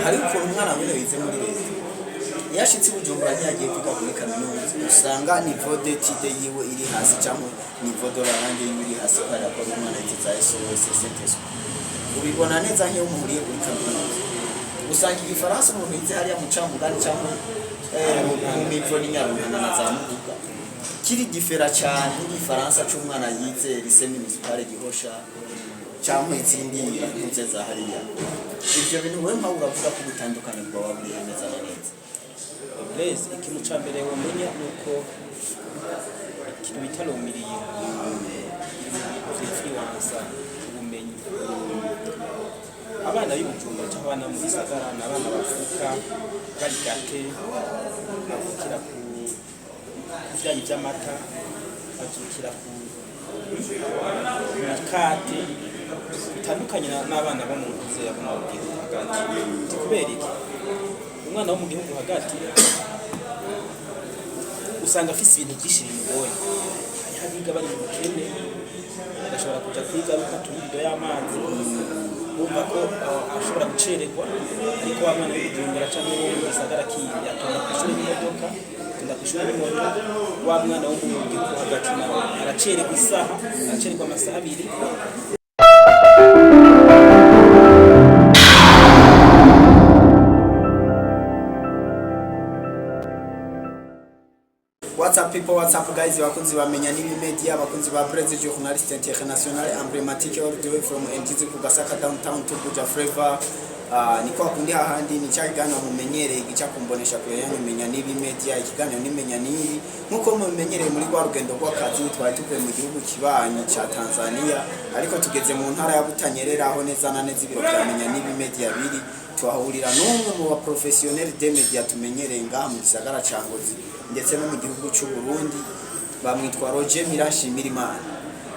Hari ukuntu umwana wene wize muri leta, iyo ashitse i Bujumbura, ntiyagiye kwiga kuri kaminuza, usanga niveau d'étude yiwe iri hasi cyangwa niveau de la langue yiwe iri hasi, kubera ko ari umwana yize za SOS STS. Ubibona neza nk'iyo muhuriye kuri kaminuza, usanga igifaransa umuntu yize hariya mu Camugani cyangwa mu Mivo n'Inyaruntana na za Mubuga kiri différent cyane n'igifaransa c'umwana yize lycée municipale Gihosha cyangwa izindi ntuze za hariya. Ivyo bintu wewe nkawe uravuga ko ubutandukane bwawe buri neza na neza? Blaise, ikintu ca mbere womenya ni uko ikintu bita le milieu iri mu bintu vyinfluença ubumenyi. Abana b'i Bujumbura cyangwa abana mu gisagara ni abana bavuka bari gâtés, bavukira ku vyayi vy'amata, bavukira ku mikate, bitandukanye n'abana bo mu ntuze, bo mu gihugu hagati. Ti kubera iki? Umwana wo mu gihugu hagati usanga afise ibintu byinshi bimugoye. Hariho abiga bari mu bukene, agashobora kuja kwiga aruko atuye ibido y'amazi, bumva ko ashobora gucererwa. Ariko wa mwana w'i Bujumbura cyangwa wo mu gisagara kindi atonda kw'ishuri n'imodoka, atonda kw'ishuri n'imoto. Wa mwana wo mu gihugu hagati nawe aracererwa isaha, aracererwa amasaha 2. What's up people, what's up guys, bakunzi bamenya n'ibi media, abakunzi ba Blaise, journaliste international emblématique, all the way from NTZ ku Gasaka downtown to Buja Flavor. Ni kwa kundi hahandi, ni cya kiganiro mumenyereye gica kumbonesha kure yanyu, menya n'ibi media. Ikiganiro nimenya n'ibi, nkuko mumenyereye muri rwa rugendo rw'akazi, twari tuvuye mu gihugu kibanyi ca Tanzania, ariko tugeze mu ntara ya Butanyerera, aho neza na neza ibiro bya menya n'ibi media biri. Tuhahurira n'umwe mu ba professionnel des médias tumenyereye ngaha mu gisagara ca Ngozi ndetse no mu gihugu cy'u Burundi. Bamwitwa Roger Mirashimirimana,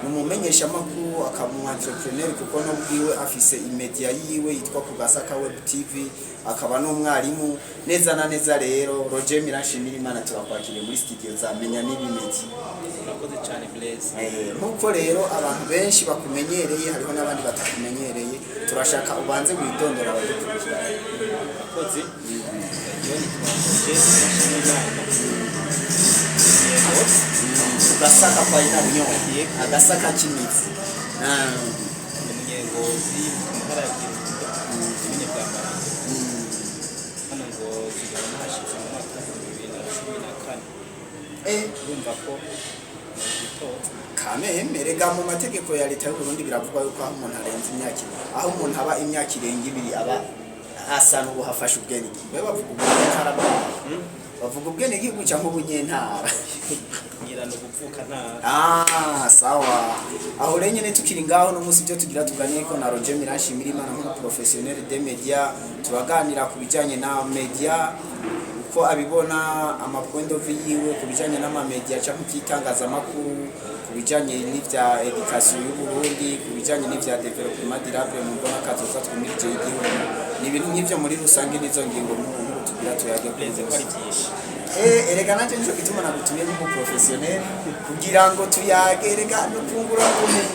ni umumenyeshamakuru, akaba umu entrepreneur, kuko no bwiwe afise imedia yiwe yitwa ku Gasaka Web TV, akaba n'umwarimu. Neza na neza rero, Roger Mirashimirimana, turakwakiriye muri studio za Menya n'ibi media. Urakoze cyane, Blaise. Nkuko rero abantu benshi bakumenyereye, hariho n'abandi batakumenyereye, turashaka ubanze witondora abadukurikira. Urakoze. Jewe nitwa Roger Nshimiyimana, yego. Gasaka kwa Inarunyonga, agasaka k'imizi. Ni umunyengozi mu ntara ya Kirundo, komine Bwambarangwe. Hano Ngozi nkaba nahashitse mu mwaka wa 2014. Urumva ko gitoza. Kameme rega, mu mategeko ya leta y'u Burundi biravugwa yuko aho umuntu arenze imyaka, aho umuntu aba imyaka irenga 2, aba asa n'ubuhafashe ubwenegihugu. Bavuga ubwenyentara, bavuga ubwenegihugu cyangwa ubunyentara? Ngira ni uguvuka ntara. Ah, sawa. Aho rero nyene tukiri ngaho, no munsi ibyo tugira tuganire ko na Roger Mirashimirimana nk'umu professionnel des médias, turaganira ku bijanye na media, uko abibona, ama point of view yiwe ku bijanye n'ama media cyangwa iby'itangazamakuru, ku bijanye n'ivya education y'u Burundi, ku bijanye n'ivya développement durable mu mbona kazoza twimirije y'igihugu. Ni ibintu nk'ivyo muri rusange, nizo ngingo nkuru nkuru tugira tuyage. Blaise, ko ari byinshi. Erega nanje nico gituma nagutumiye nk'umu professionnel kugira ngo tuyage. Erega no kungura ubumenyi,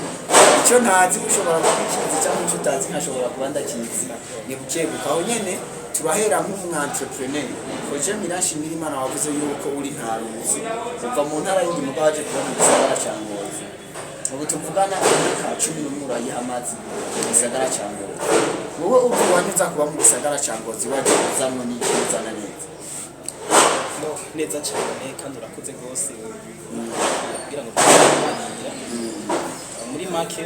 icyo ntazi ushobora kuba ukizi, cyangwa icyo utazi nkashobora kuba ndakizi. Ni bukebuka. Aho nyene turahera nk'umu entrepreneur. Roger Mirashimirimana, wavuze yuko uri ntaruzi, uva mu ntara y'indi, mugabo waje kuba mu gisagara ca Ngozi. Ubu tuvugana imyaka 11 urayihamaze mu gisagara ca Ngozi. Wowe ubu wanyuza kuba mu gisagara ca Ngozi, waje uzamwo n'iki uzana neza? No, neza cyane, kandi urakoze rwose kugira ngo tuganira. Muri make,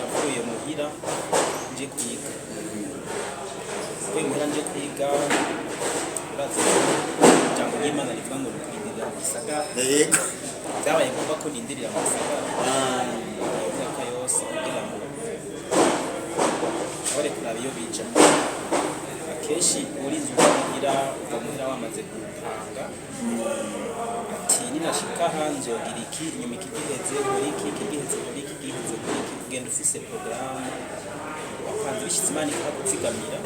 navuye muhira nje kwiga. Navuye muhira nje kwiga. Urazi ko ijambo ry'Imana rivuga ngo nukurindirira mu gisagara. Byabaye ngombwa ko nindirira mu gisagara iyo myaka yose kugira ngo nshobore kuraba iyo bija. Akenshi urinze uva muhira, uva muhira wamaze gupanga ati: "Ninashika aha nzogira iki, inyuma iki giheze nkora iki, iki giheze nkora iki, giheze nkora iki." Ugenda ufise porogaramu wapanze. Bishitse Imana ikakuzigamira,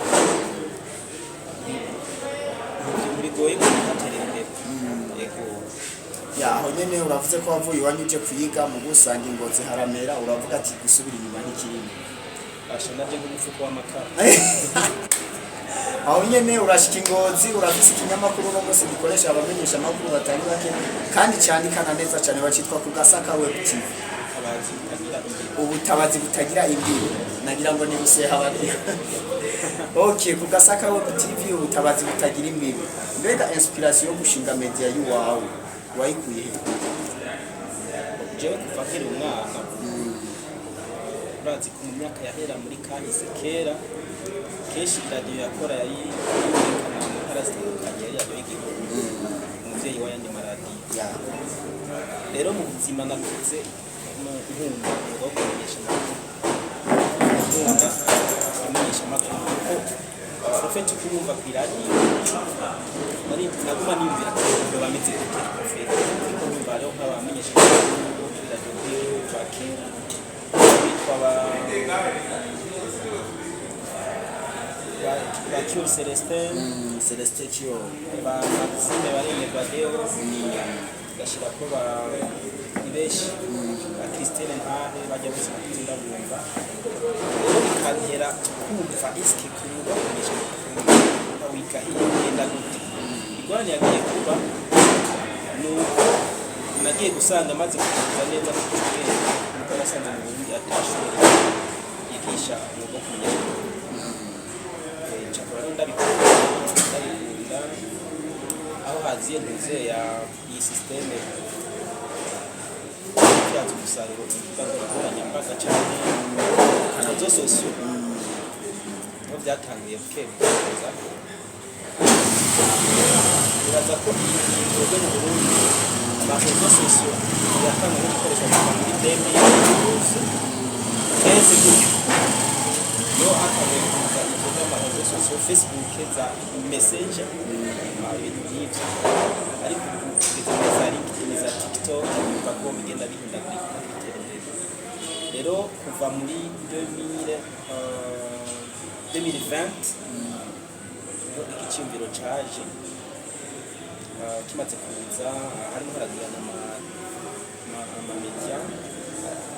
ntibigoye kuhaterera imbere. Yego. Ya, aho nyene uravuze ko wavuye iwanyu uje kwiga, mu gusanga ingozi haramera, uravuga ati gusubira inyuma ntikirimo. Basha, naje nk'umufuko w'amakara. Aho nyene urashika ingozi, urafise ikinyamakuru uno munsi gikoresha abamenyesha amakuru batari bake kandi cyandikana neza cyane, bacitwa ku Gasaka Web TV. Ubutabazi butagira imbibi. Ubutabazi butagira imbibi, nagira ngo ni buseha bari. Okay, ku Gasaka Web TV, ubutabazi butagira imbibi. Mbega inspiration yo gushinga media y'iwawe wayikuye he? Jewe kuva nkiri umwana, urazi ko mu myaka yahera, muri kahise kera, kenshi iradiyo yakora yari yumvikana mu ntara zitandukanye, yari radiyo y'igihugu, umuvyeyi w'ayandi maradiyo. Rero mu buzima nakuze nkunda umwuga wo kumenyesha amakuru, nkunda kumenyesha amakuru kuko profeti kumwumva ku iradiyo nari naguma niyumvira ko ibyo bameze gute profeti, ariko numva hariho nk'abamenyesha amakuru bo kuri radiyo y'igihugu ba kera bitwa ba Kiyo Celestin. Celestin Kiyo. Ba Maxime Barengerwa Deo, gashirako ba ni benshi, ba Christine Ntahe, bajya bose nakuze ndabumva. Rero bikantera kumva eske kumwuga wo kumenyesha amakuru wiga genda gute. Ingorane yagiye kuba ni uko nagiye gusanga maze kugira neza ku ubwenge, nuko nasanze mu Burundi atashure yigisha umwuga wo kumenyesha amakuru. Nca rero ndabikunda ndabikunda, aho haziye ntuze ya iyi système kubyaza umusaruro imbuga nkoranyambaga cyane réseaux sociaux, niho byatanguye buke buke. Biraza ko iyi twebwe mu Burundi ama réseaux sociaux yatanguye no gukoreshwa kuva muri 2012, 15 gutyo, niho hatanguye kuza ibyo by'ama réseaux sociaux, Facebook, za Messenger, ibintu nk'ibyo. Ariko ubu tugeze muri za LinkedIn, za TikTok, urumva ko bigenda bihindagurika kandi bitera imbere. Rero kuva muri 2000, 2020 niho igiciyumviro caje. Kimaze kuza, harimo haragwirana amamedia,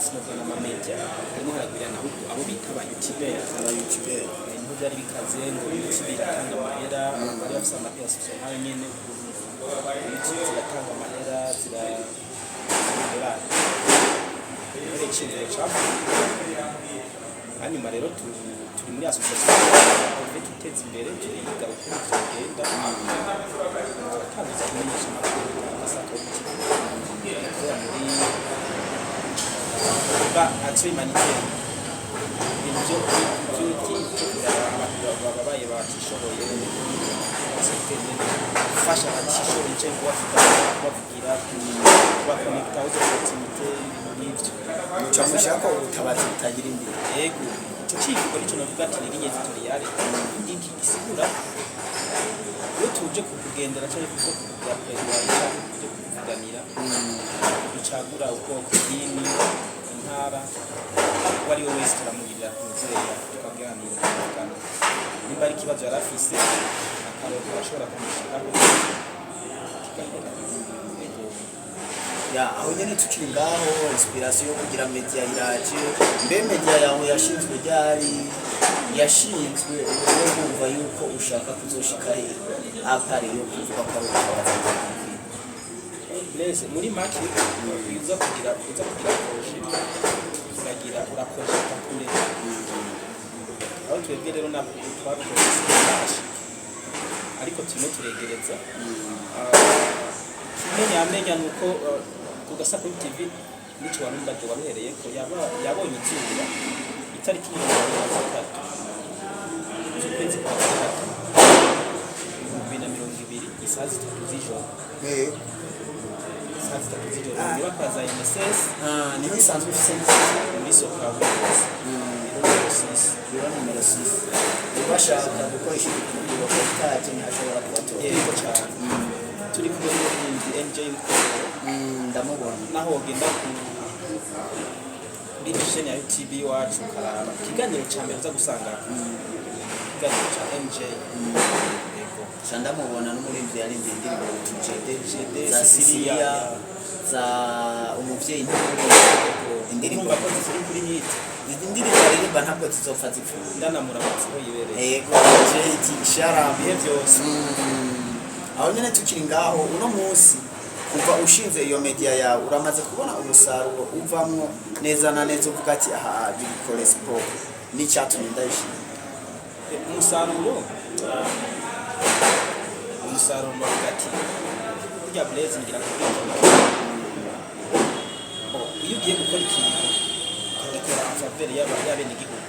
sinovuga n'amamedia, harimo haragwirana ahubwo abo bita aba youtubers. Aba youtuber. Niho byari bikaze ngo YouTube iratanga amahera, abantu bari bafise ama perception nkayo nyene, ukuntu YouTube ziratanga amahera, zira zira rero iciyumviro cavuye. Hanyuma rero turi muri association twe twiteza imbere, turiga ukuntu tugenda turatangiza kumenyesha amakuru Gasaka TV ikorera muri ba action humanitaire, ibintu byo kuraba abantu bababaye, batishoboye, secteur nyene gufasha abatishoboye cyangwa kubavugira, kubakonekita aux opportunités, ibintu nk'ivyo. Muca mushaka ubutabazi butagira imbibi. Yego, ico civugo nico novuga ati ni ligne éditoriale. Iki gisigura iyo tuje kukugendera canke kuko kukugira plaidoyer canke tuje kukuvuganira, ducagura ubwoko, idini, intara, uwo ari we wese turamugirira ntuzeya, tukaganira, tukavugana. Nimba ari ikibazo yari afise, akaronka arashobora kumushikaho kigahera. Yego. Ya, aho nyene tukiri ngaho, inspiration yo kugira media iraje. Mbe media yawe yashinzwe ryari? Yashinzwe uburyo bwumva yuko ushaka kuzoshika he, à part yo kuvuga ko ari ubutabazi butagira imbibi? Blaise, muri make uza kugira projet, uragira uraprojeta kure. Aho twebwe rero ntabwo twabiprojese turahashika, ariko turimo turegereza. Ikimenyamenya ni uko ku Gasaka TV nico warumbaje waruhereye ko yabonye izuba itariki 23 z'ukwezi kwa gatatu 2020, isaha 3 z'ijoro. Isaha 3 z'ijoro, mu nyubakwa za NSS. Ah, niho isanzwe ifise? Muri Sokabu, biro numéro 6. Biro numéro 6, bashaka gukoresha ibipimo etaje ntihashobora kubatora. Yego cyane, turi kumwe n'umuririmbyi NJ Wikoro. Ndamubona. Naho wogenda kuri chaîne ya YouTube iwacu ukaraba ikiganiro ca mbere, uza gusanga ikiganiro ca MJ. Yego. Ca ndamubona n'umuririmbyi yarimvye indirimbo Tujede. Jede, za Sicilia. Sicilia, za umuvyeyi ntumuri indirimbo. Urumva ko zikiri kuri hit. Indirimbo aririmba ntabwo zizopfa zipfuye. Ndanamuramutse aho yibereye. Yego, JT Sharab. Ibihe byose. Aho nyine tukiri ngaho, uno munsi kuva ushinze iyo media yawe, uramaze kubona umusaruro uvamwo neza na neza, uvuga ati aha biri correspond n'icyatumye ndayishima? Umusaruro ndavuga ati burya Blaise, ngira kubwira, iyo ugiye gukora ikintu ukagikora en faveur y'abenegihugu,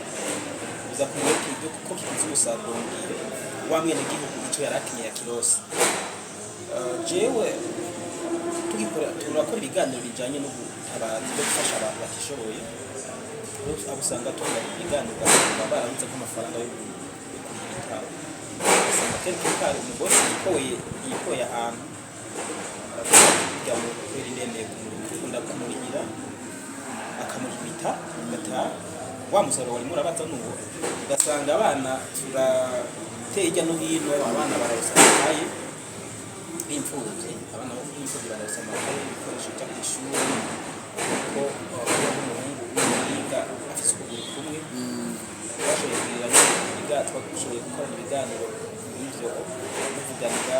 uza kumenya ko ibyo ko kigize umusaruro mu gihe wa mwenegihugu icyo yari akeneye yakirose. Jewe tugikora, turakora ibiganiro bijanye n'ubutabazi bwo gufasha abantu batishoboye. Aho usanga tugira ibiganiro, ugasanga barabuze nk'amafaranga yo kuriha ibitaro, ugasanga quelque part umubosi yikoye ahantu, aravuga ati burya muntu kweri ndemeye kumurihira, kumurihira, akamurihita agataha. Wa musaruro warimo urabaza nuwo, ugasanga abana turateye hirya no hino, abana barabusa amakaye b'imfuvyi, abana b'imfuvyi barabusa amakaye, ibikoresho byo ku ishuri, kuko nk'umuhungu w'umuhinga afise ukuguru kumwe, twashoboye kugira twashoboye gukorana ibiganiro nk'ivyo, muvuganira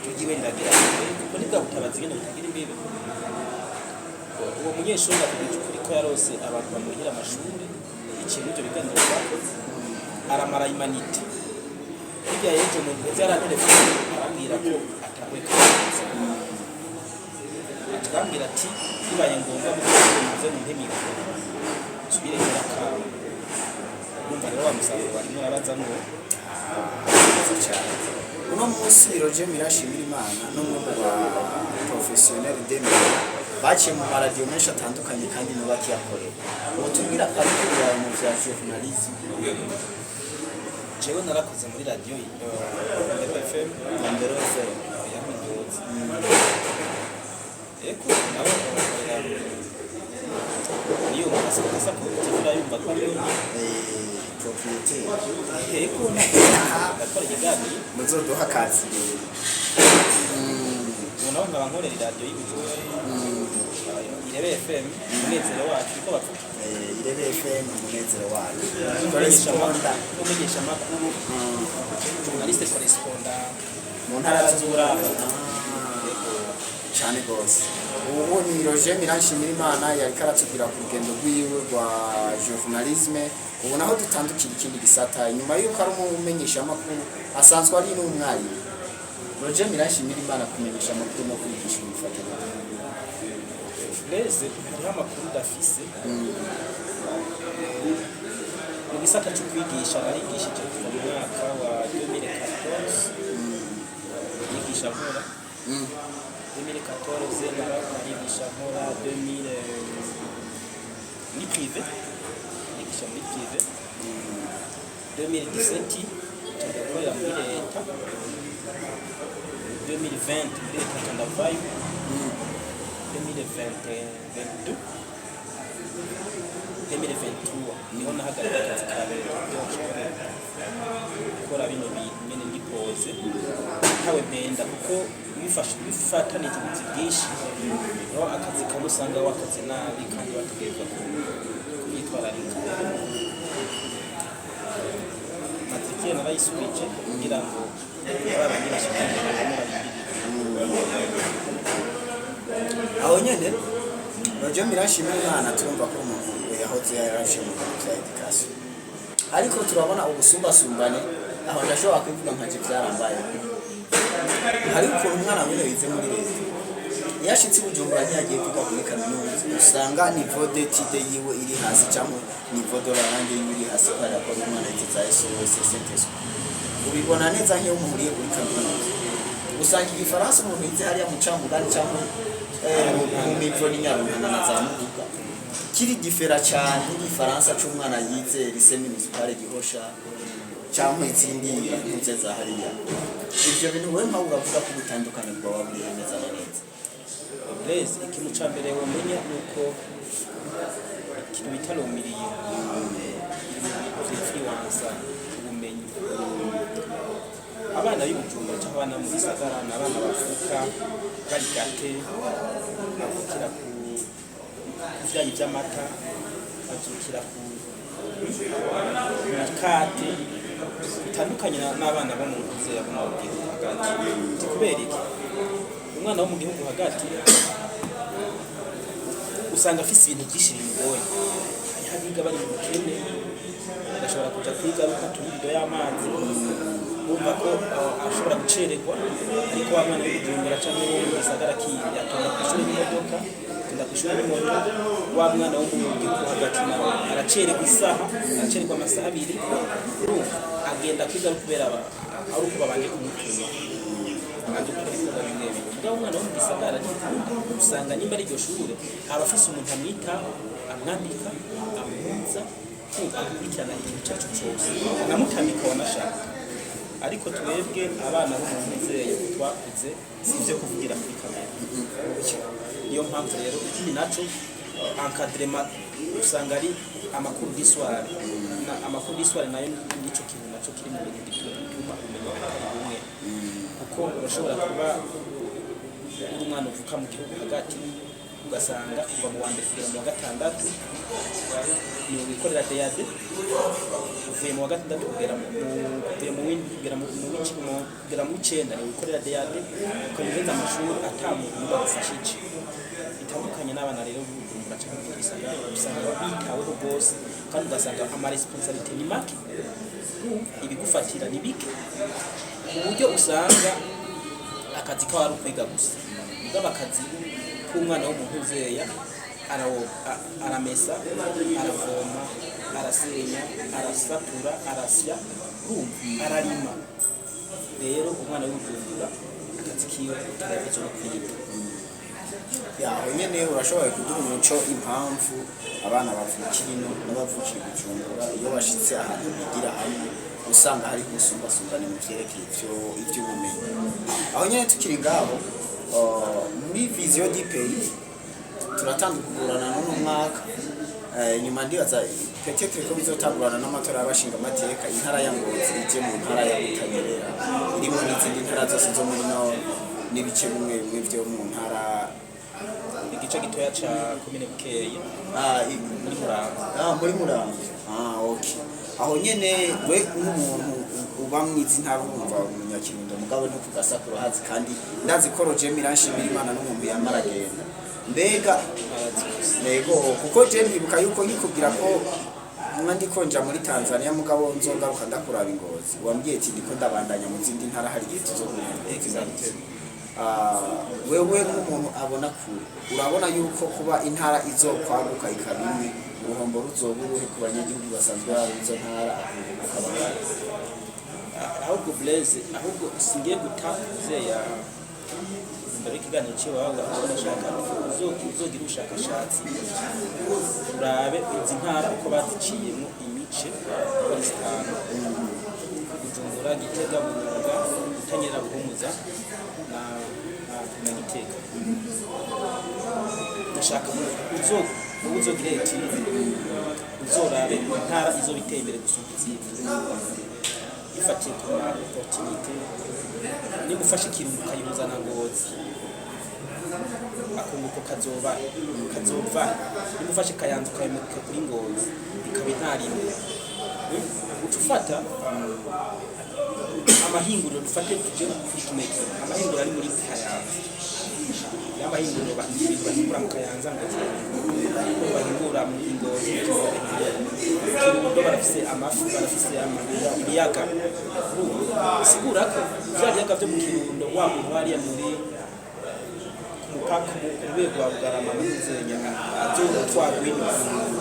ijwi riragira kure, kuko ni bwa butabazi nyene butagira imbibe. Uwo munyeshuri akubwira ukuri ko yarose abantu bamurihira amashuri biciye muri ibyo biganiro twakoze, aramara humanités. Hirya y'ejo mu ndwi yarantelefone, arambwira ko atahuye kaminuza, atubambwira ati bibaye ngombwa muze mumpe micro nsubire nyirakabo. Urumva rero wa musaruro warimo urabaza ngo Neza cyane. Uno munsi Roger Mirashimira Imana n'umwe mu ba professionnel de média baciye mu maradiyo menshi atandukanye kandi nabo bakiyakorera. Ubu tubwira parcours yawe mu vya journalisme. Jewe narakoze muri radiyo Mbero FM. Mbero FM. Ya Ngozi. Eko nawe bakorera niyo kasako yumva ko ariyo Propriété. Eko ndakora ikiganiro. Muzoduha akazi. Ubu naho nkaba nkorera iradiyo y'Ibujumbura, Irebe FM, umunezero wacu niko bavuga. Irebe FM, umunezero wacu. Correspondant, umumenyesha makuru, journaliste correspondant mu ntara z'uburaro. Cyane rwose. Ubu ni Roger Miranshimira Imana yariko aratubwira ku rugendo rwiwe rwa journalisme. Ubu naho dutandukira ikindi gisata. Inyuma y'uko ari umumenyeshamakuru, asanzwe ari n'umwarimu. Roger Miranshimira Imana, kumenyesha amakuru no kwigisha ibifatanya? Blaise, hariho amakuru udafise mu gisata cyo kwigisha. Narigishije kuva mu mwaka wa 2014, nigisha nkora 2014, narigisha nkora 2000 muri privé, nigisha muri privé. 2017 nca gukorera muri leta, 2020 muri leta nca ndavayo, 2022, 2023 niho nahagarika akazi ka leta kugira ngo nshobore gukora bino bintu nyene ndipoze ntawe mpenda, kuko bifatanije ubuzi bwinshi, niho akazi kamwe usanga wakoze nabi kandi bategerezwa kubyitwararika. Matricule narayisubije kugira ngo babandi bashikire bamwe barindiriye. Aho nyene Roger Miranshimira Imana, turumva ko umuntu yahoze yarashe mu bintu vya éducation, ariko turabona ubusumbasumbane. Aho ndashobora kubivuga nkaje vyarambaye. Hari ukuntu umwana wene yize muri leta, iyo ashitse i Bujumbura, ntiyagiye kwiga kuri kaminuza, usanga niveau d'étude yiwe iri hasi cyangwa niveau de la langue yiwe iri hasi, kubera ko ari umwana yize za SOS STS. Ubibona neza nk'iyo muhuriye kuri kaminuza, usanga igifaransa umuntu yize hariya mu Camugani cyangwa mu Mivo n'Inyaruntana na za Mubuga kiri différent cyane n'igifaransa c'umwana yize lycée municipale Gihosha cyangwa izindi ntuze za hariya. Ivyo bintu wewe mpawe uravuga ko ubutandukane bwawe buri neza na neza? Blaise, ikintu ca mbere womenya ni uko ikintu bita le milieu vyinfluença ubumenyi. Abana b'i Bujumbura cyangwa abana mu gisagara ni abana bavuka bari gâtés, bavukira ku vyayi vy'amata, bavukira ku Mikate bitandukanye n'abana bo mu ntuze bo mu gihugu hagati. Uti kubera iki? Umwana wo mu gihugu hagati usanga afise ibintu byinshi bimugoye. Hariho abiga bari mu bukene, agashobora kuja kwiga ariko aturido y'amazi, bumva ko ashobora gucererwa. Ariko wa mwana w'Ibujumbura canke wo mu gisagara kindi atonda kw'ishuri n'imodoka, atonda kw'ishuri n'imoto. Wa mwana wo mu gihugu hagati nawe aracererwa isaha, aracererwa amasaha 2. Urumva agenda kwiga ari kubera ari uko babanje kumutuma, babanje gukora ibikorwa bimwe bimwe. Mugabo umwana wo mu gisagara ntibikunda, usanga nimba ari iryo shure aba afise umuntu amwitaho, amwambika, amuhuza, akurikirana ikintu cyacu cyose, anamutamika wanashaka. Ariko twebwe abana bo mu ntuzeye twakuze, si ibyo kuvugira kuri kamera. Niyo mpamvu rero ikindi naco, encadrement usanga ari ama cours du soir. Na ama cours du soir nayo nico kintu naco kiri mu bintu bituma ubumenyi atari bumwe, kuko urashobora kuba uri umwana uvuka mu gihugu hagati, ugasanga kuva mu wa mbere kugera mu wa gatandatu ni wikorera DAD. Uvuye mu wa gatandatu kugera mu uvuye mu w'indwi kugera kugera mu w'icenda ni wikorera DAD, ukaba amashuri ata muntu n'umwe agufashije. Bitandukanye n'abana rero b'Ubujumbura canke mu gisagara, usanga bitaweho rwose, kandi ugasanga ama responsabilités ni make, ibigufatira ni bike, ku buryo usanga akazi kawe ari ukwiga gusa. Mugabo akazi k'umwana wo mu ntuzeya aramesa, aravoma, arasenya, arasatura, arasya, urumva, ararima. Rero umwana w'Ubujumbura akazi kiwe karabizo no kwiga. Yaho nyene urashoboye kuduha umuco impamvu abana bavukira ino n'abavukira i Bujumbura, iyo bashitse ahantu bigira hamwe, usanga hari ubusumbasumbane mu vyerekeye ivy'ubumenyi? Aho nyene tukiri ngaho, muri vision du pays turatandukurana n'uno mwaka. Nyuma ndibaza peut-être ko bizotangurana n'amatora y'abashinga amateka, intara ya Ngozi ije mu ntara ya Butanyerera, irimo n'izindi ntara zose zo muri nord n'ibice bimwe bimwe vyo mu ntara. Igice gitoya ca komine Bukeye muri Muramvya. Ah, muri Muramvya. Ah, okay. Aho nyene we nk'umuntu uba mwizi ntara, urumva umunyakirundo, mugabo no kugasakura hazi, kandi ndazi ko Roger Miranshimira Imana n'umuntu yamara agenda. Mbega yego, kuko je ndibuka yuko nkikubwira ko mwa ndiko nja muri Tanzania, mugabo nzogaruka ndakuraba ingozi, wambwiye ati ndiko ndabandanya mu zindi ntara, hari igihe tuzohurira. Ah, wewe nk'umuntu abona kure, urabona yuko kuba intara izokwaguka ikaba imwe, uruhombo ruzoba uruhe ku banyagihugu basanzwe baba muri izo ntara, akaba Ahubwo Blaise, ahubwo singiye guta zeya imbere y'ikiganiro cy'iwawe, ahubwo ndashaka uzogira ubushakashatsi, urabe izi ntara uko baziciyemo imice uko ari zitanu: Bujumbura, Gitega, Burunga, Butanyerera, Buhumuza na Gitega. Ndashaka uzogira étude, uzorabe intara izoba iteye imbere gusumba izindi bifatiye ku ma opportunités. Niba ufashe ikintu ukayihuza na Ngozi, akunguko kazoba kazova. Niba ufashe Kayanza ukayimurika kuri Ngozi, ikaba intara imwe. Uca ufata amahinguriro, dufate tuje kuri kimwe, amahinguriro ari muri Kayanza n'amahinguriro ibintu bahingura mu Kayanza, ngo bahingura mu Ngozi, Kirundo barafise amafi, barafise ibiyaga. Sigura ko vya biyaga vyo mu Kirundo, wa muntu hariya muri ku mupaka, ku rwego wa Bugarama na Ntuzenya, azotwarwa ino,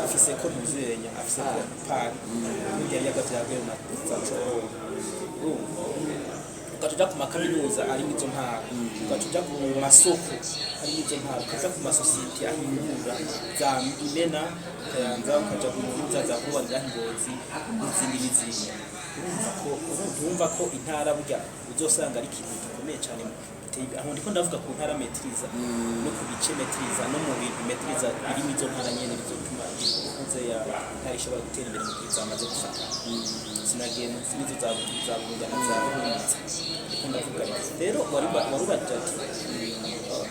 afise ko Ntuzenya afise ko pari n'ibya biyaga vya Rweru na za Cohoha. Urumva, ugaca uja ku makaminuza ari mu izo ntara, ugaca uja ku masoko ari mu izo ntara, ukaja ku masosiyete ahingura za Imena Kayanza, ukaja ku mpuza za Kubarira Ngozi n'izindi n'izindi. Urumva ko urumva ko intara burya uzosanga ari ikintu gikomeye cyane giteye imbere. Aho ndiko ndavuga ku ntara maîtrisa no ku bice maîtrisa no mu bintu maîtrisa birimo izo ntara nyene, bizotuma ihuze ya ntara ishobora gutera imbere mu gihe zamaze gufatana. Sinagiye mu n'izo za Burunga na za Buhumuza, ndiko ndavuga rero warubaje ati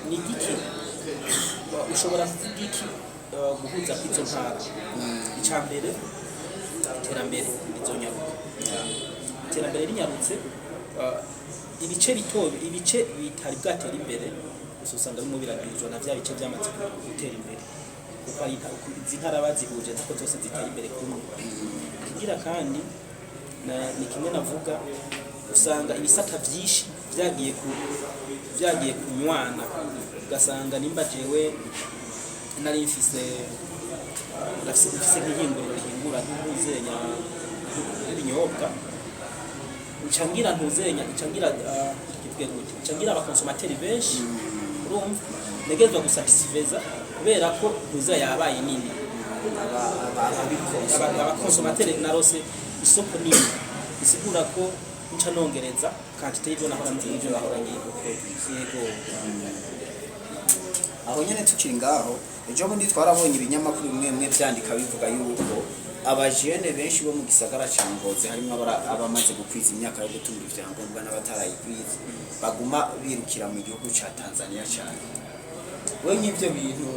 ni igiki ushobora kuvuga iki, guhuza kw'izo ntara? Icya mbere Iterambere rizonyaruka. Iterambere rinyarutse, ibice bito, ibice bitari bwatera imbere, gusa usanga birimo biragwirizwa na vya bice byamaze gutera imbere, kuko ari izi ntara bazihuje, nako zose ziteye imbere kumwe. Kigira kandi ni kimwe navuga, usanga ibisata byinshi vyagiye kunywana, ugasanga nimba jewe nari mfise nk'ihinguriro rihingura ntuzenya nk'ibinyobwa, ncangira ntuzenya, ncangira, kivuge gute, ncangira aba consommateurs benshi. Urumva ntegerezwa gusatisfeza kubera ko ntuza yabaye nini. Ababikoze. Aba consommateurs narose isoko nini, bisigura ko nca nongereza quantité y'ivyo nahora ngiye. Yego. Aho nyene tukiri ngaho, ejo bundi twarabonye ibinyamakuru bimwe bimwe vyandika bivuga yuko abajene benshi bo mu gisagara ca Ngozi, harimwo abamaze gukwiza imyaka yo gutunga ivyangombwa n'abatarayikwiza, baguma birukira mu gihugu ca Tanzania cane. We nk'ivyo bintu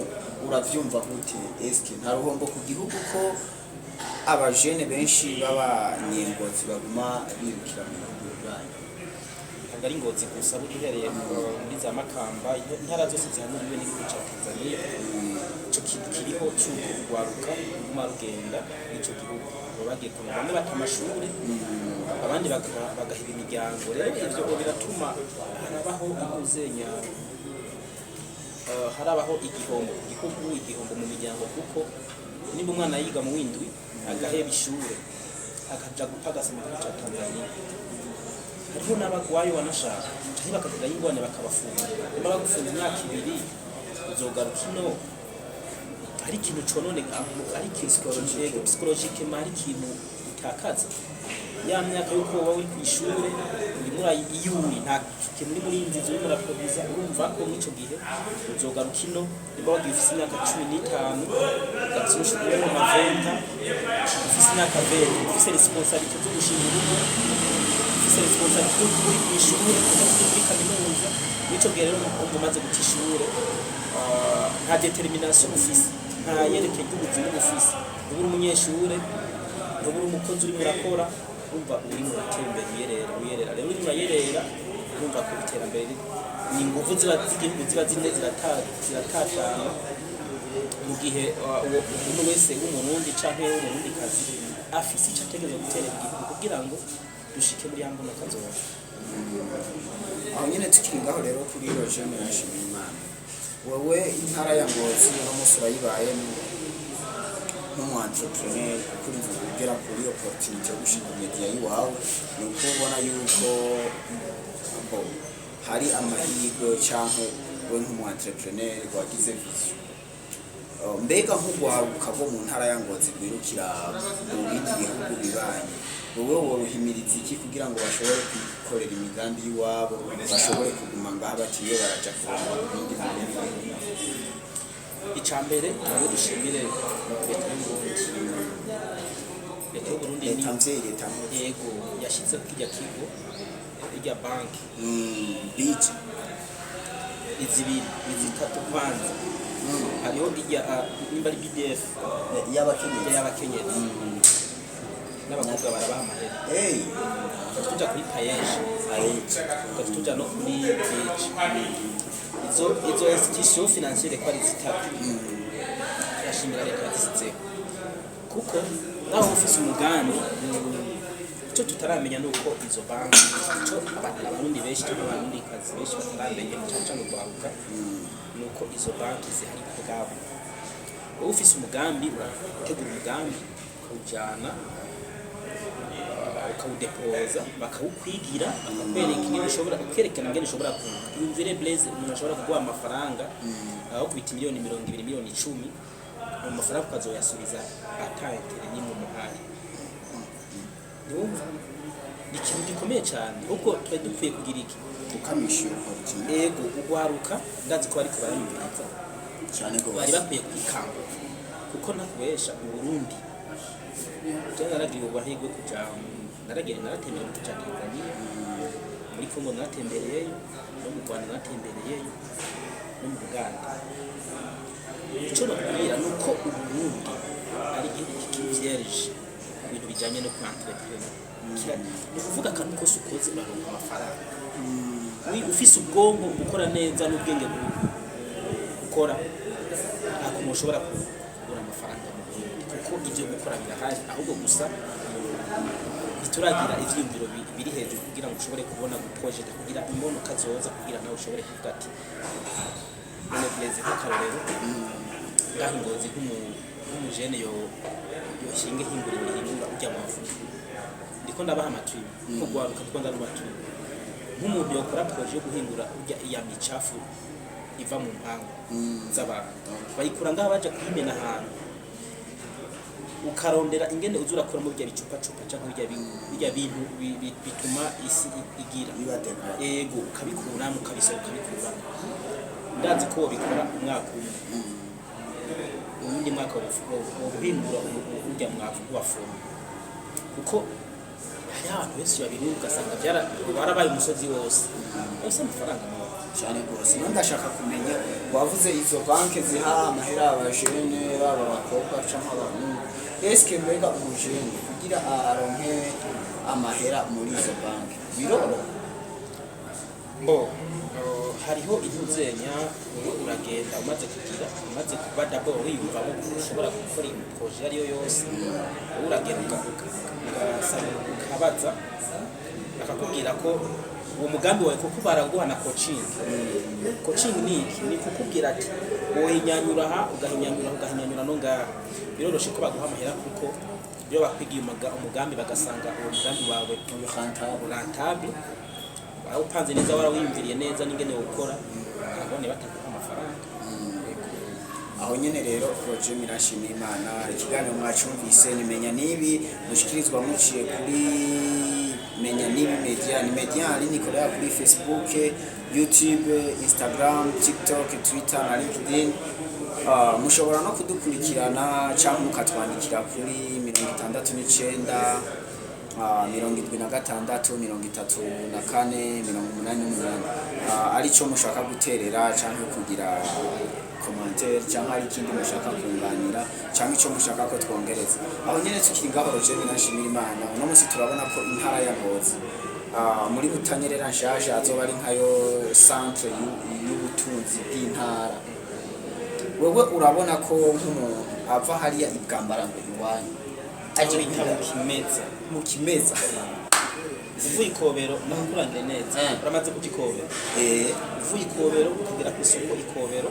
uravyumva gute? Eske nta ruhombo ku gihugu ko abajene benshi b'abanyengozi baguma birukira mu bihugu bibanyi? Ntabwo ari Ngozi gusa, burya uhereye muri za Makamba, intara zose zihanuriwe n'igihugu ca Tanzania, ico kintu kiriho c'uko urwaruka ruguma rugenda n'ico gihugu. Baba bagiye kuraba, bamwe bata amashure, abandi bagaheba imiryango. Rero ivyo biratuma harabaho impuzenya, harabaho igihombo ku gihugu, igihombo mu miryango, kuko nimba umwana yiga mu windwi agaheba ishure akaja gupagasa mu gihugu ca Tanzania, hariho n'abagwayo wanashaka canke bakagira ingorane bakabafunga. Nimba bagufunze imyaka 2, uzogaruka ino hari ikintu conone, hari ikintu Psychologique. Psychologique, hari ikintu utakaza. Ya myaka yuko wowe uri kw'ishure, urimo iyuri, nta kintu uri muri nziza urimo uraproduza. Urumva ko mw'ico gihe uzogaruka ino, nimba wagiye ufise imyaka 15, ugarutse uri mu ma 20, ufise imyaka 20, ufise responsabilité zo gushinga urugo, ufise responsabilité yo kuba uri kw'ishure, uri muri kaminuza. Mw'ico gihe rero umva umaze guta ishure, nta détermination ufise, nta yerekeye ry'ubuzima ufise, ntubura umunyeshure, ntubura umukozi urimo urakora. Urumva urimo uratembera, uyerera, uyerera. Rero urimo urayerera, urumva ko iterambere ni inguvu ziba z'igihugu ziba zimwe ziratatana, mu gihe uwo umuntu wese w'Umurundi canke w'Umurundikazi afise ico ategerezwa guterera igihugu kugira ngo dushike muri ya mbona kazoza. Aho nyine tukiri ngaho rero kuri Roger Nshimiyimana, wowe intara ya Ngozi uno munsi urayibayemo nk'umu entrepreneur, kuko urumva ugera kuri opportunity yo gushinga media y'iwawe, ni uko ubona yuko bo hari amahirwe, canke we nk'umu entrepreneur wagize vision. Mbega nk'urwaruka rwo mu ntara ya Ngozi rwirukira mu bindi bihugu bibanyi, wowe woruhimiriza iki kugira ngo bashobore kwikorera imigambi y'iwabo, bashobore kuguma ngaha batiriwe baraja kuraba ibindi mu bindi bihugu? Ica mbere tubanze dushimire Leta y'Uburundi. Leta y'Uburundi ni Leta mvyeyi, leta mvyeyi. Yego, yashyizeho kirya kigo, irya banki. Bije. Izibiri, izitatu kwanza. Hariho irya, nimba ari BDF. Y'abakenyezi. Y'abakenyezi n'abakobwa, barabaha amahera. Hey. Tugaca tuja kuri PAEEJ. Aheje. Tugaca tuja no kuri BIJE. Izo institution financière ko ari zitatu, turashimira leta yazisizeho, kuko naho ufise umugambi, icyo tutaramenya ni uko izo banki, icyo Abarundi benshi cyangwa Abarundikazi benshi bataramenya, cyane cyane urwaruka, ni uko izo banki zihari ubwabo. Wowe ufise umugambi, urategura umugambi, ukawujyana, ukawudepoza, bakawukwigira, bakakwereka ingene ushobora, ukerekana ingene ushobora kunguka. Yumvire Blaise, umuntu ashobora kuguha amafaranga aho kubita miliyoni 20, miliyoni 10, ayo mafaranga ukazoyasubiza ata intérêt n'imwe umuhaye. Ntiwumva ni ikintu gikomeye cyane? Ahubwo twari dukwiye kugira iki? Ukamisha opportunity. Ego, ugwaruka, ndazi ko bariko barayumviriza. Cyane Bari gose. bakwiye kwikangura, kuko ntakubesha, Uburundi, je naragiye amahirwe kuja, naragiye, naratembereye mu gihugu ca Tanzania, muri Congo naratembereyeyo, no mu Rwanda naratembereyeyo, no mu Buganda. Ico nokubwira ni uko Uburundi ari igihugu kikiri vierge. ku bintu bijyanye no ku entreprendre. Ni ukuvuga akantu kose ukoze uraronka amafaranga. Ufise ubwonko bukora neza n'ubwenge bukora, nta kuntu ushobora kubura amafaranga mu Burundi, kuko ibyo gukora birahari. Ahubwo gusa ntituragira ivyiyumviro biri hejuru kugira ngo ushobore kubona guprojeta, kugira imbonoka zoza, kugira nawe ushobore kuvuga ati none Blaise, nk'akarorero ngaho i Ngozi, nk'umujene yo yoshinga ihinguriro rihingura urya mwavu, ndiko ndabaha amatwi nk'urwaruka, ndiko ndarubatwi, nk'umuntu yokora projet yo guhingura urya iya micafu iva mu mpangu z'abantu, bayikura ngaha baja kuyimena ahantu, ukarondera ingene uza urakuramo birya bicupacupa canke birya bintu bituma isi igira biba dégradé. Ego, ukabikuramo, ukabisaba, ukabikuramo. Ndazi ko wobikora umwaka umwe, uwundi mwaka woguhingura urya mwavu wafuma, kuko hariho abantu benshi babirura, ugasanga warabaye umusozi wose yose amafaranga mabi. Cyane rwose. None ndashaka kumenya, wavuze izo banki ziha amahera abajene, baba abakobwa cyangwa abahungu. Eske mbega umujene kugira aronke amahera muri izo banki biroroha? Bo hariho intuzenya, wowe uragenda umaze kugira, umaze kuba d'abord wiyumvamo ko ushobora gukora iyi projet ariyo yose, wowe uragenda ugasaba, ukabaza, bakakubwira ko uwo mugambi wawe, kuko baraguha na coaching. Coaching ni iki? Ni kukubwira ati wohinyanyura aha, ugahinyanyura, ugahinyanyura no ngaha. Biroroshe ko baguha amahera, kuko iyo bakwigiye umugambi, bagasanga uwo mugambi wawe rentable, warawupanze neza, warawiyumviriye neza n'ingene wukora, ntabone bataguha amafaranga. Yego. Aho nyene rero, Roger Mirashimira Imana, ikiganiro mwacumvise nimenya nibi mushikirizwa muciye kuri Menya Nibi Media. Ni media en ligne ikorera kuri Facebook, YouTube, Instagram, TikTok, Twitter na LinkedIn. Mushobora no kudukurikirana cyangwa mukatwandikira kuri 69 76 34 88, arico mushaka guterera cyangwa kugira commentaire, cyangwa hari ikindi mushaka kunganira, cyangwa icyo mushaka ko twongereza. Aho nyene tukiri ngaho, Roger Minashimira Imana, uno munsi turabona ko intara ya Ngozi, muri Butanyerera nshasha, azoba ari nkayo centre y'ubutunzi bw'intara. Wewe urabona ko nk'umuntu ava hariya ibwambarangwe iwanyu aje bita mu Kimeza. Mu Kimeza. Uvuye Ikobero, nakukurangire neza. Uramaze kuja Ikobero? Eh. Uvuye Ikobero ukagera ku isoko Ikobero,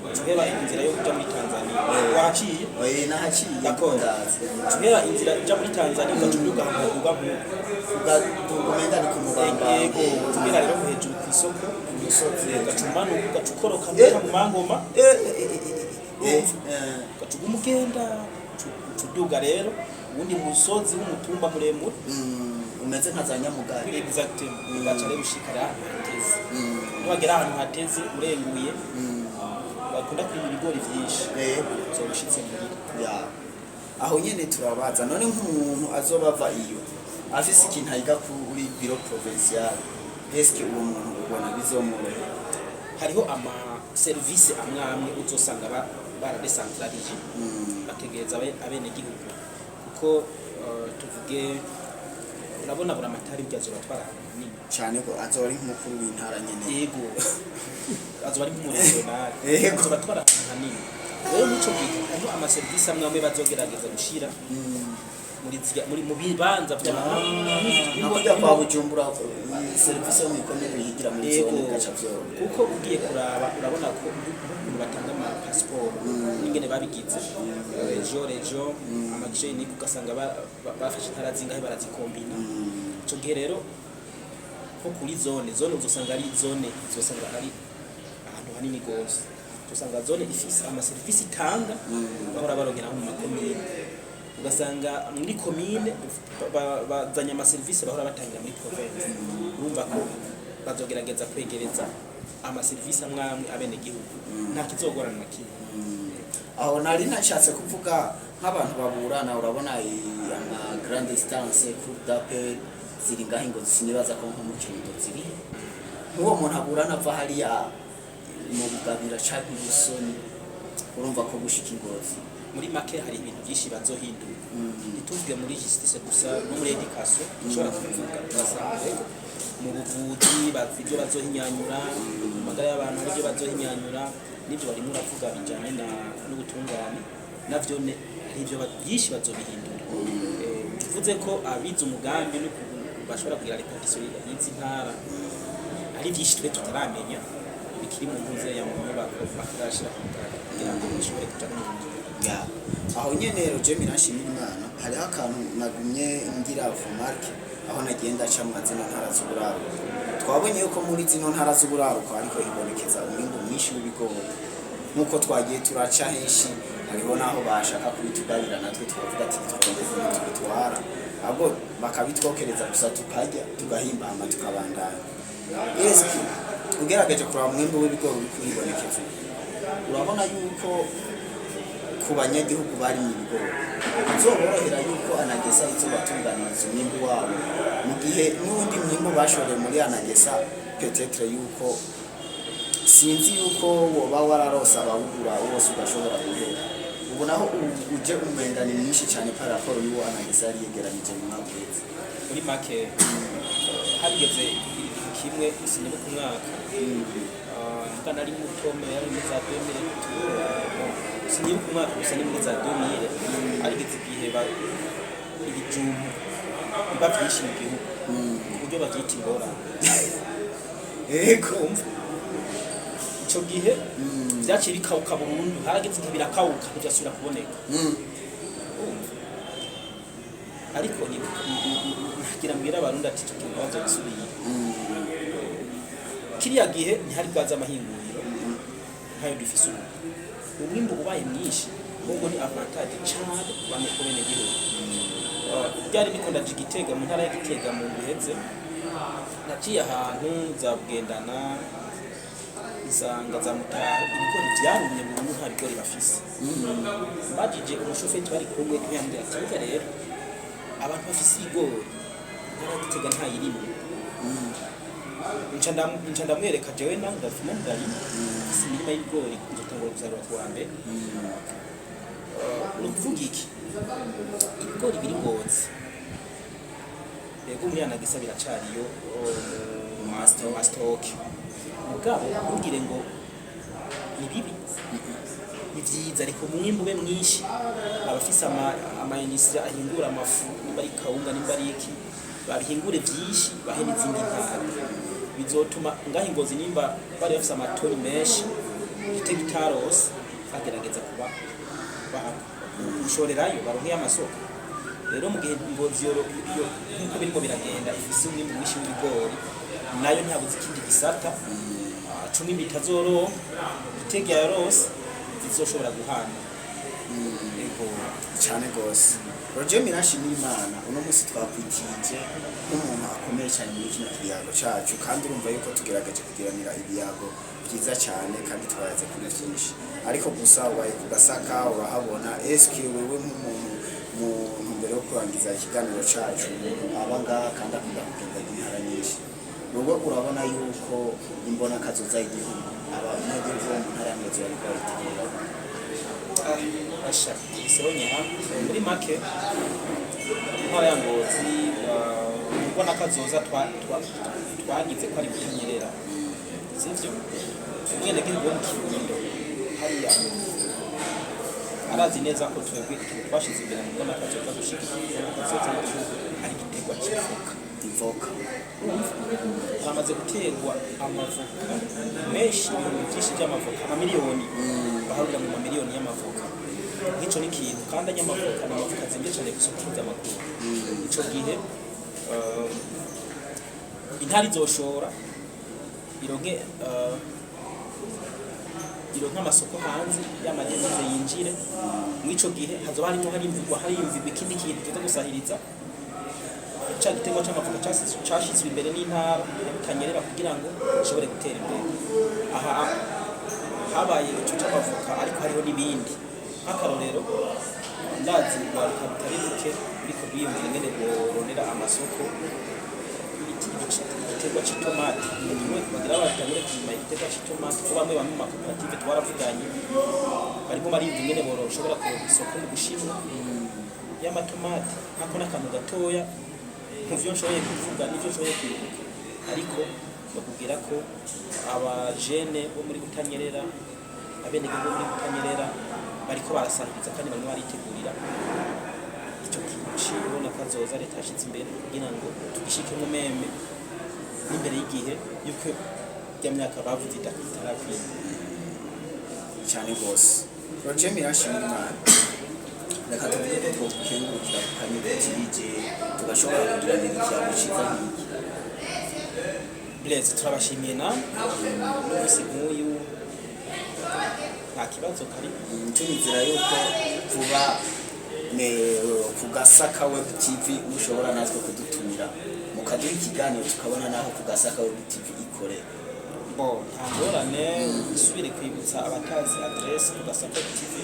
uca uheba inzira yo kuja muri Tanzania. Wahaciye? Oye, nahaciye. D'accord. Ndazi. Uca uheba inzira ija muri Tanzania, ugaca uduga ahantu haduga nk'uko. Umenga ni ku mubamba. Yego, tugera rero hejuru ku isoko, ku musozi, ugaca umanuka, ugaca ukoroka muca mu Mangoma, ugaca uguma ugenda, uca uduga rero uwundi musozi w'umutumba muremure. Umeze nka za Nyamugari. Exactement. Ugaca rero ushika rero ahantu hateze. Niwagera ahantu hateze, urenguye, bakunda kurima ibigori vyinshi, uzoba ushitse muhira. Ya, aho nyene turabaza, none nk'umuntu azoba ava iyo afise ikintu ayiga kuri bureau provincial, eske uwo muntu ubona bizomworohera? Hariho ama service amwe amwe uzosanga baradecentralije, bakegereza abenegihugu, kuko tuvuge, urabona buramatari burya azobatwara ahantu hanini. Cyane ko azoba ari nk'umukuru w'intara nyene. Yego, azoba ari nk'umurégional. Azobatwara ahantu hanini. Rero muri ico gihe hariho amaserivisi amwe amwe bazogerageza gushira muri muri mu bibanza vya Nka kurya kwa Bujumbura, serivisi yo mw'ikomine yigira muri zone, gaca vyoroha. Kuko ugiye kuraba, urabona ko nk'ukuntu batanga amapasiporo n'ingene babigize région région, amaguichet, ugasanga bafashe intara zingahe barazikombina. Ico gihe rero nko kuri zone, zone uzosanga ari zone, uzosanga ari ahantu hanini gose, uzosanga zone ifise amaserivisi itanga bahora barongera nko mu makomine, ugasanga muri komine bazanye amaserivisi bahora batangira muri province. Urumva ko bazogerageza kwegereza amaserivisi amwe amwe abenegihugu, nta kizogorana na kimwe. Aho nari nashatse kuvuga nk'abantu baburana, urabona ama grande instance, cour d'appel ziri ngaho ngo sinibaza ko nko mu Kirundo ziri. Nk'uwo muntu aburana ava hariya mu Bugabira canke i Busoni, urumva ko gushika i Ngozi Muri make, hari ibintu byinshi bazohindura. Ntituvuge muri justice gusa, no muri éducation ushobora kubivuga. Ugasanga rero mu buvuzi bazi ibyo bazohinyanyura, mu magara y'abantu hari ibyo bazohinyanyura, n'ibyo barimo uravuga bijyanye n'ubutungane navyo hari ibyo byinshi bazobihindura. Bivuze ko abize umugambi n'ukuntu bashobora kugira répartition y'izi ntara, hari byinshi twe tutaramenya bikiri mu ntuze ya mu nyubako batarashira ku mugaragaro kugira ngo bishobore kuja no mu ngiro. Ya. Aho nyene Roger Miranshimira Imana, hariho akantu nagumye ngira remarque aho nagiye ndaca mu zino ntara z'uburaruko. Twabonye yuko muri zino ntara z'uburaruko ariko hibonekeza umwimbu mwinshi w'ibigori. Nk'uko twagiye turaca henshi, hariho n'aho bashaka kubitugabira, natwe tukavuga ati tugomba ukuntu tubitwara, ahubwo bakabitwokereza gusa, tukarya, tugahimbama, tukabandanya. Eske ugerageje kuraba umwimbu w'ibigori uri kuribonekeza ubu, urabona yuko ku banyagihugu barimye ibigori bizoborohera yuko ANAGESSA izobatunganiriza umwimbu wabo, mu gihe n'uwundi mwimbu bashoreye muri ANAGESSA, peut-être yuko sinzi yuko woba wararose abawugura wose ugashobora guhera ubu, naho uje umenga ni mwinshi cyane par rapport y'uwo ANAGESSA yari yegeranije mu mwaka uheze? Muri make, harigeze igihe kimwe, sinibuka umwaka, mbwa nari muto, yari muri za 2000, sinibuka umwaka, gusa ni muri za 2000, harigeze igihe ibijumbu biba vyinshi mu gihugu ku buryo bavyita ingorane. Urumva, ico gihe vyaciye bikawuka burundu. Harageze igihe birakawuka, ntivyasubira kuboneka. Urumva, ariko ntagira mbwira Abarundi ati ico kintu bazobisubira. Kiriya gihe ntihari bwaza amahinguriro nkayo dufise ubu. Umwimbu ubaye mwinshi ahubwo ni avantage cane ku benegihugu. Byari bikunda ndaja Igitega, mu ntara ya Gitega, mu ndwi iheze naciye ahantu za Bugendana, nsanga za Mutaho ibigori vyarumye burundu, nta bigori bafise. Mbajije umushoferi twari kumwe, niwe yambwira ati burya rero abantu bafise ibigori, intara ya Gitega ntayirimwe. Nca ndamwereka jewe nawe ndafuma ndarima, mfise imirima y'ibigori, nzotangura gusarura kuwa mbere. Ni ukuvuga iki? Ibigori biri Ngozi, yego, muri ANAGESSA biracariyo mu ma stock, mugabo ntugire ngo ni bibi, ni vyiza. Ariko umwimbu ube mwinshi, abafise ama industries ahingura amafu, nimba ari kawunga, nimba ari iki, babihingure vyinshi, bahe n'izindi ntara. Bizotuma ngaho Ingozi, nimba bari bafise amatoni menshi, Gitega itarose, bagerageza kuba gushorerayo baronke amasoko. Rero mu gihe Ngozi nk'uko birimo biragenda ifise umwimbu mwinshi w'ibigori, nayo ntihabuze ikindi gisata c'umwimbu itazoronka Gitega yarose, zizoshobora guhana. Ego. Cyane rwose. Roger Mirashimira Imana, uno munsi twakwitije nk'umuntu akomeye cyane muri kino kiyago cacu, kandi urumva yuko tugerageje kugiranira ibiyago byiza cyane kandi twayaze kuri byinshi. Ariko gusa ubaye ku Gasaka, urahabona. Eske wewe nk'umuntu, mu ntumbero yo kurangiza ikiganiro cacu, umuntu aba ngaha kandi akunda kugenda intara nyinshi, wowe urabona yuko imbona kazoza y'igihugu, abanyagihugu bo mu ntara ya Ngozi bariko bayitegura? Asha isonye ha muri make, intara ya Ngozi, mbona kazoza twagize ko ari Butanyerera, sivyo? Umwenegihugu wo mu Kirundo hariya arazi neza ko twebwe ikintu twashize imbere mu mbona kazoza, gushigikira imbona kazoza y'igihugu, ari igiterwa c'ivoka. Ivoka. Haramaze guterwa amavoka menshi, ibihumbi byinshi by'amavoka, amamiliyoni, baharurira mu mamiliyoni y'amavoka. Nk'ico ni ikintu, kandi anyamavoka ni amavoka azimvye cane ku isoko mpuzamakungu. Ico gihe intara izoshora, ironke amasoko hanze y'amadevize yinjire. Mw'ico gihe hazoba harimwo harimvugwa ikindi kintu kiza gusahiriza ca giterwa c'amavoka cashizwe imbere n'intara ya Butanyerera kugira ngo gishobore gutera imbere. Aha habaye ico c'amavoka, ariko hariho n'ibindi. Nk'akarorero, ndazi urwaruka rutari ruke ruriko rwiyumvira ingene rworondera amasoko. Igiterwa Igiterwa c'itomati, rimwe bagira batangure kurima igiterwa c'itomati, ko bamwe bamwe mu makoperative twaravuganye, barimo bariyumva ingene bashobora kuronka isoko mu Bushinwa y'amatomati. Nkako n'akantu gatoya mu vyo nshoboye kuvuga n'ivyo nshoboye kwibuka, ariko bakubwira ko abajene bo muri Butanyerera, abenegihugu bo muri Butanyerera bariko barasahiriza kandi barimo baritegurira ico kintu kazoza leta yashize imbere kugira ngo tugishikemo même n'imbere y'igihe yuko ya myaka bavuze itarakwiye. Cyane rwose, Roger Mirashimira Imana, reka tuvuge ko twokengurukira ku kanyugu tugashobora kugiranira ikiyago ciza nk'iki. Blaise, turabashimiye na n'umunsi nk'uyu, nta kibazo kari. Tunizera yuko vuba ku Gasaka Web TV mushobora natwe kudutumira, mukaduha ikiganiro, tukabona naho ku Gasaka Web TV ikorera. Bo, nta ngorane. Nsubire kwibutsa abatazi adresse: ku Gasaka TV,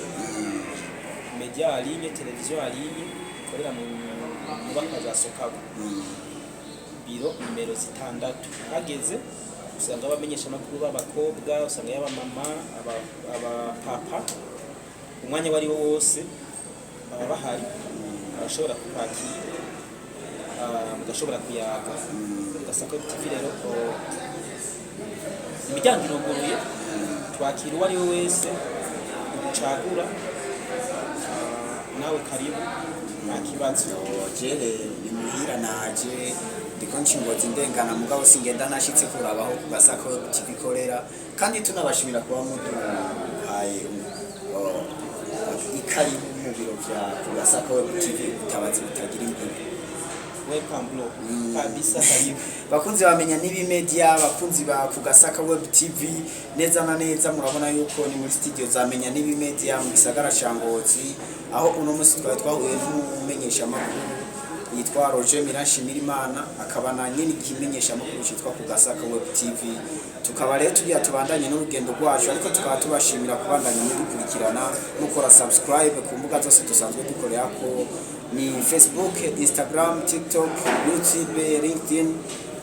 média en ligne, télévision en ligne, ikorera mu nyubakwa za Sokabu, biro nimero 6. Hageze usanga abamenyesha amakuru b'abakobwa, usanga y'abamama, abapapa, umwanya wari wo wose baba bahari, barashobora kukwakira, mugashobora kuyaga. Gasaka TV rero, imiryango iruguruye, twakira uwo ari we wese ucagura. Nawe karibu, nta kibazo. Jere ni muhira, naje ndiko nshingoza indengana, mugabo singenda nashitse kurabaho ku Gasaka Web TV ikorera. Kandi tunabashimira kuba muduhaye ikaribu mu biro vya ku Gasaka Web TV, ubutabazi butagira imbibi. Welcome bro, kabisa, karibu. Bakunzi bamenya n'ibi media, bakunzi ba ku Gasaka Web TV, neza na neza murabona yuko ni muri studio za Menya n'ibi Media mu gisagara ca Ngozi, aho uno munsi twari twahuye n'umumenyesha makuru yitwa Roger Miranshimirimana, akaba na nyene ikimenyesha makuru citwa ku Gasaka Web TV. Tukaba rero tugira tubandanye n'urugendo rwacu, ariko tukaba tubashimira kubandanya mudukurikirana, mukora subscribe ku mbuga zose dusanzwe dukorerako, ni Facebook, Instagram, TikTok, YouTube, LinkedIn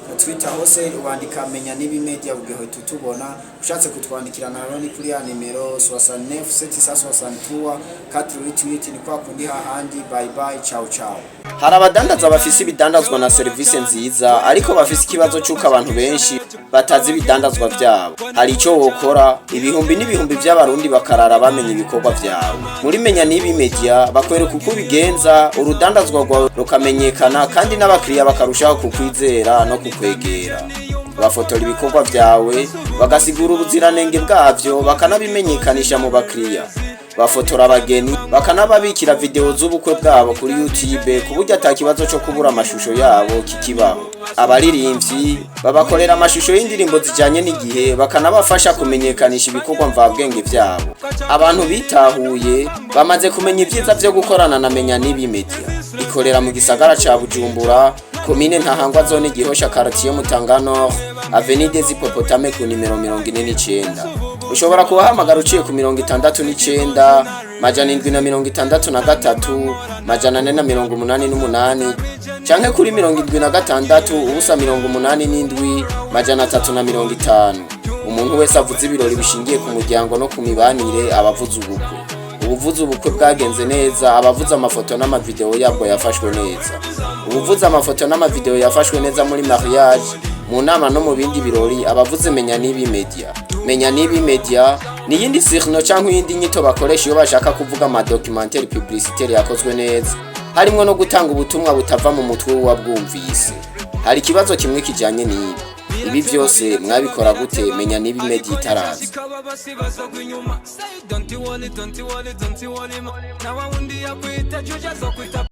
na Twitter. Hose ubandika Menya n'ibi Media ugahita utubona. Ushatse kutwandikira nayo ni kuri ya nimero 69 763 488, ni kwa kundi hahandi. Bye bye, ciao ciao. Hari abadandaza bafise ibidandazwa na serivisi nziza, ariko bafise ikibazo c'uko abantu benshi batazi ibidandazwa vyabo. Hari ico wokora ibihumbi n'ibihumbi vy'abarundi bakarara bamenya ibikorwa vyawe. Muri Menya n'ibi Media bakwereka uko ubigenza, urudandazwa rwawe rukamenyekana kandi n'abakiriya bakarushaho kukwizera no kukwegera. Bafotora ibikorwa vyawe, bagasigura ubuziranenge bwavyo, bakanabimenyekanisha mu bakiriya. Bafotora abageni, bakanababikira video z'ubukwe bwabo kuri YouTube, ku buryo ata kibazo cyo kubura amashusho yabo kikibaho. Abaririmbyi babakorera amashusho y'indirimbo zijyanye n'igihe, bakanabafasha kumenyekanisha ibikorwa mvabwenge vyabo. Abantu bitahuye bamaze kumenya ibyiza vyo gukorana na Menya n'ibi Media. Ikorera mu gisagara ca Bujumbura, komine Ntahangwa, zone Gihosha, quartier Mutanga Nord, avenue des Hippopotame, ku nimero 49. Ushobora kubahamagara uciye ku 69 763 488, canke kuri 76 0 87 350. Umuntu wese avuze ibirori bishingiye ku muryango no ku mibanire aba avuze ubukwe. Ubuvuze ubukwe bwagenze neza abavuze amafoto n'amavideo yabwo yafashwe neza. Ubuvuze amafoto n'amavideo yafashwe neza muri mariage, mu nama no mu bindi birori, abavuze Menya n'ibi Media. Menya n'ibi Media ni iyindi surnom cyangwa iyindi nyito bakoresha iyo bashaka kuvuga amadocumentaire publicitaire yakozwe neza, harimwo no gutanga ubutumwa butava mu mutwe w'uwabwumvise. Hari ikibazo kimwe kijanye n'ibi: ibi vyose mwabikora gute Menya n'ibi Media itaraza? Don't you worry, don't you worry, don't you worry, na wawundi yakwita juja zo kwita.